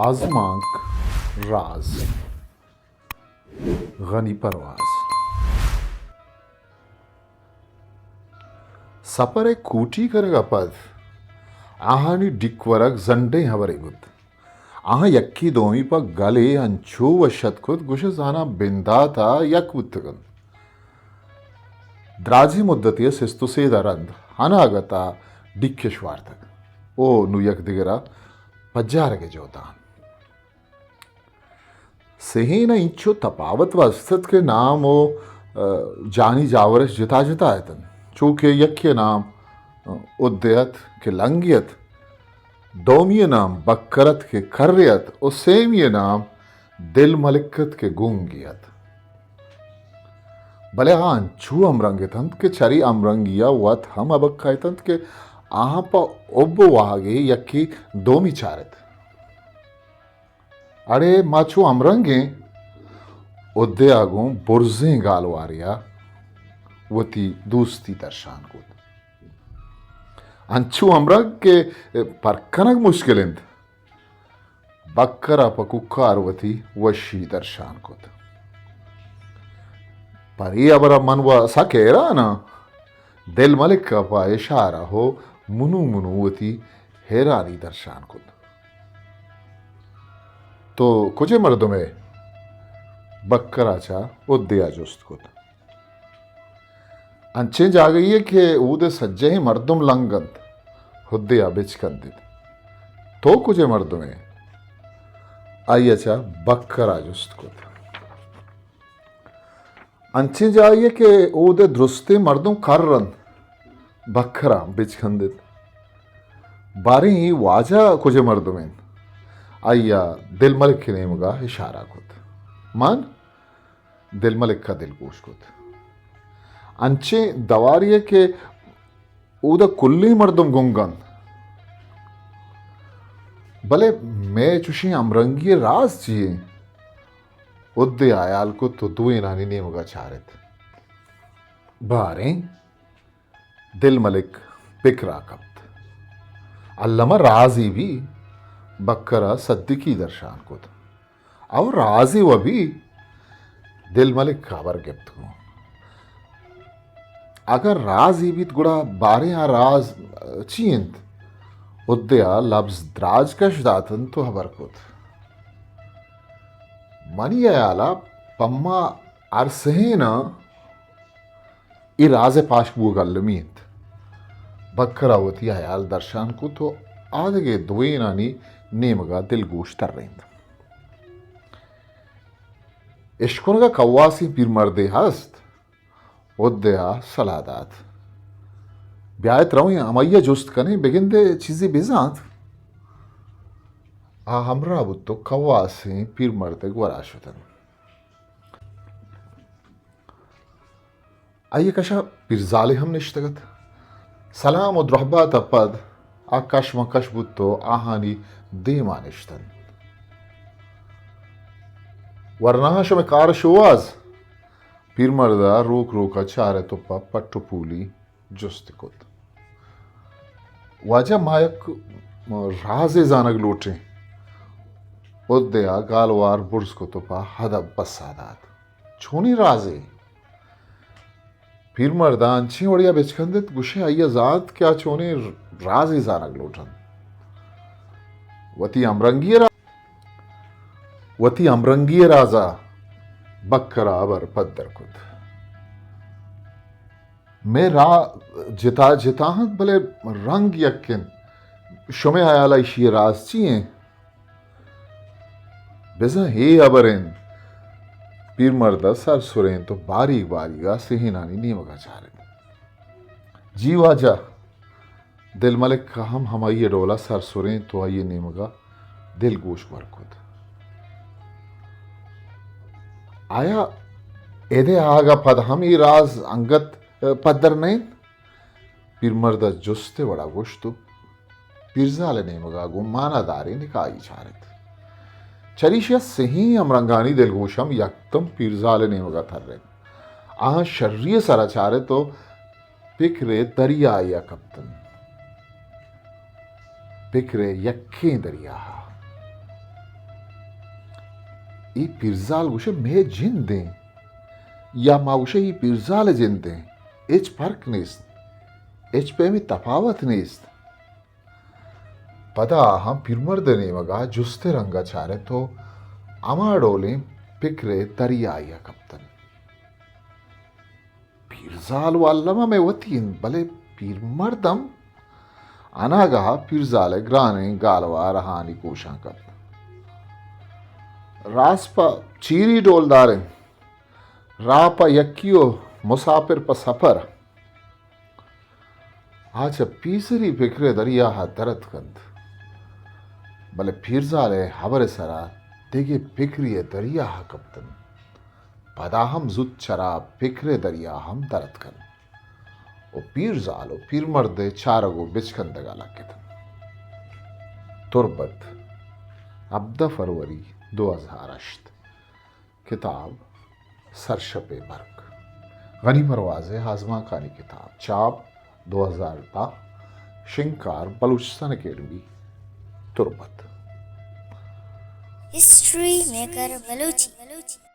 آزمانک راز، غنی پرواز۔ سپر ءِ کوٹی کنگ ءَ پد آہانی ڈیک ورگ زنڈیں ہبرے بوت۔ آہاں یکے دومی پہ گلے انچو وش اتک کت، گوش ئے زاناں بندات ءَ یک بوتگ انت۔ دراجیں مدتے ءَ سست ءُ سید ءَ رند اناگت ءَ ڈیک اش وارتگ ءُ نوں یک دگر ءَ پجارگ ءِ جہد ءَ انت۔ سہیں ءَ انچو تپاوت بست ات کہ نام ءُ، ءَ، جانی جاورش جتا جتا اتنت۔ چو کہ یکے ءِ نام، ءَ، ادے ات کہ لنگے ات، دومی ءِ نام بکر ات کہ کرے ات ءُ سیمی ءِ نام دل ملک ات کہ گونگے ات۔ بلے آ انچو ہمرنگ اتنت کہ چرے ہمرنگی ءَ وت ہم ابکہ اتنت کہ آہاں پہ حب ءُ واہگے یکے دومی چارت۔ اڑے ما چو ہمرنگ ایں۔ ادے ءَ گوں برزیں گالوارے ءَ وتی دوستی درشان کت۔ انچو ہمرنگ کہ پرک کنگ مشکل انت۔ بکر ءَ پہ کوکار وتی وشی درشان کت۔ پر اے ہبر ءَ من وَ سک حیران آں۔ دل ملک ءَ پہ اشارہ ءُ منو منو وتی حیرانی درشان کت۔ تو کجے مردمے؟ بکر ءَ چہ ادے ءَ جست کت۔ انچیں جاگہے کہ اود ءِ سجہیں مردم لنگ انت، ادے ءَ بچکندت۔ تو کجے مردمے؟ آئی ءَ چہ بکر ءَ جست کت۔ انچیں جاہے کہ اود ءِ درستیں مردم کر انت، بکر ءَ بچکندت۔ باریں اے واجہ کجے مردم انت؟ آئی ءَ دل ملک ءِ نیمگ ءَ اشارہ کت۔ من دل ملک ءَ دلگوش کت۔ انچیں دوارے کہ اود ءَ کلیں مردم گنگ انت۔ بلے مئے چشیں ہمرنگی ءِ راز چی انت؟ ادے ءَ ہیال کت ءُ دوئینانی نیمگ ءَ چارت۔ باریں، دل ملک پکر ءَ کپت۔ الم ءَ رازے بی؟ بکر ءَ سدکی درشان کت۔ او رازے وَ بی؟ دل ملک ہبر گپت گوں۔ اگاں رازے بیت گڑا باریں آ راز چی انت؟ ادے ءَ لبز دراج کش دات انت ءُ ہبر کت۔ منی ہیال ءَ پہ ما ہر سہیں ءَ اے راز ءِ پاش بوگ المی انت۔ بکر ءَ وتی ہیال درشان کت ءُ آدگہ دوئینانی نیمگ ءَ دلگوش ترینت۔ اشکنگ ءَ کواسیں پیرمردے ہست؟ ادے ءَ سلاہ دات۔ بیایت رویں ہمائی ءَ جست کنیں، بگندے چیزے بزانت۔ آ ہمراہ بوت ءُ کواسیں پیرمرد ءِ گورا شتنت۔ آئی ءِ کش ءَ پیرزالے ہم نشتگ ات۔ سلام ءُ درہبات ءَ پد آ کش ماں کش بوت ءُ آہانی دیم ءَ نشت انت۔ ورناہاں شمئے کار ءُ شوہاز؟ پیرمرد ءَ روک روک ءَ چارت ءُ پہ پٹ ءُ پولی جست کت۔ واجہ، ما یک رازے زانگ لوٹیں۔ ادے ءَ گالوار برز کت ءُ پہ ادب پسہ دات۔ چونیں رازے؟ پیرمرد ءَ انچیں وڑے ءَ بچکندت، گوشئے آئی ءَ زانت کہ آ چونیں رازے زانگ لوٹ انت۔ وتی ہمرنگی ءِ را-، وتی ہمرنگی ءِ راز ءَ بکر ءَ ہبر پدر کت۔ مئے راہ جتا جتا انت، بلے رنگ یک انت۔ شمئے ہیال ءَ ایشی ءِ راز چی انت؟ بزاں اے ہبر انت۔ پیرمرد ءَ سر سرینت ءُ باریگ باریگ ءَ سہینانی نیمگ ءَ چارت۔ جی واجہ! دل ملک ءَ ہم ہمائی ءِ ڈول ءَ سر سرینت ءُ آئی ءِ نیمگ ءَ دلگوش گور کت۔ آیا ادے آہگ ءَ پد ہم اے راز انگت، ءَ، پدر نہ انت؟ پیرمرد ءَ جست ءِ وڑ ءَ گوشت ءُ پیرزال ءِ نیمگ ءَ گوں مانا داریں نگاہے چارت۔ چریشی ءَ سہیں ہمرنگانی دلگوش ہم یکدم پیرزال ءِ نیمگ ءَ ترینت۔ آہاں شری ءِ سر ءَ چارت ءُ پکر ءِ دریائے ءَ کپتنت۔ پکر ءِ یکیں دریا ءَ۔ اے پیرزال گوشے مئے جند ایں، یا ما گوشے اے پیرزال ءِ جند ایں، ہچ فرق نیست، ہچ پیمیں تپاوت نیست۔ پدا آہاں پیرمرد ءِ نیمگ ءَ جست ءِ رنگ ءَ چارت ءُ ہما ڈولیں پکر ءِ دریایے ءَ کپتنت۔ پیرزال وَ الم ءَ مئے وتی انت، بلے پیرمرد ہم۔ اناگہ پیرزال ءِ گرانیں گالوار آہانی گوشاں کپت۔ راز پہ چیری ڈولدار انت، راہ پہ یکی ءُ مساپر پہ سپر۔ آ چہ پیسری پکر ءِ دریا ءَ در اتکنت، بلے پیرزال ءِ ہبر ءِ سرا دگہ پکری ءِ دریا ءَ کپتنت۔ پدا ہم زوت چرا پکر ءِ دریا ہم در اتکنت ءُ پیرزال ءُ پیرمرد ءِ چارگ ءُ بچکندگ ءَ لگتنت۔ تربت، ہبدہ فروری دو ہزار ہشت۔ کتاب سرشپ ءِ برگ۔ غنی پرواز ءِ آزمانکانی کتاب، چاپ دو ہزار دہ، شنگکار بلوچستان اکیڈمی، تربت۔ History maker Balochi.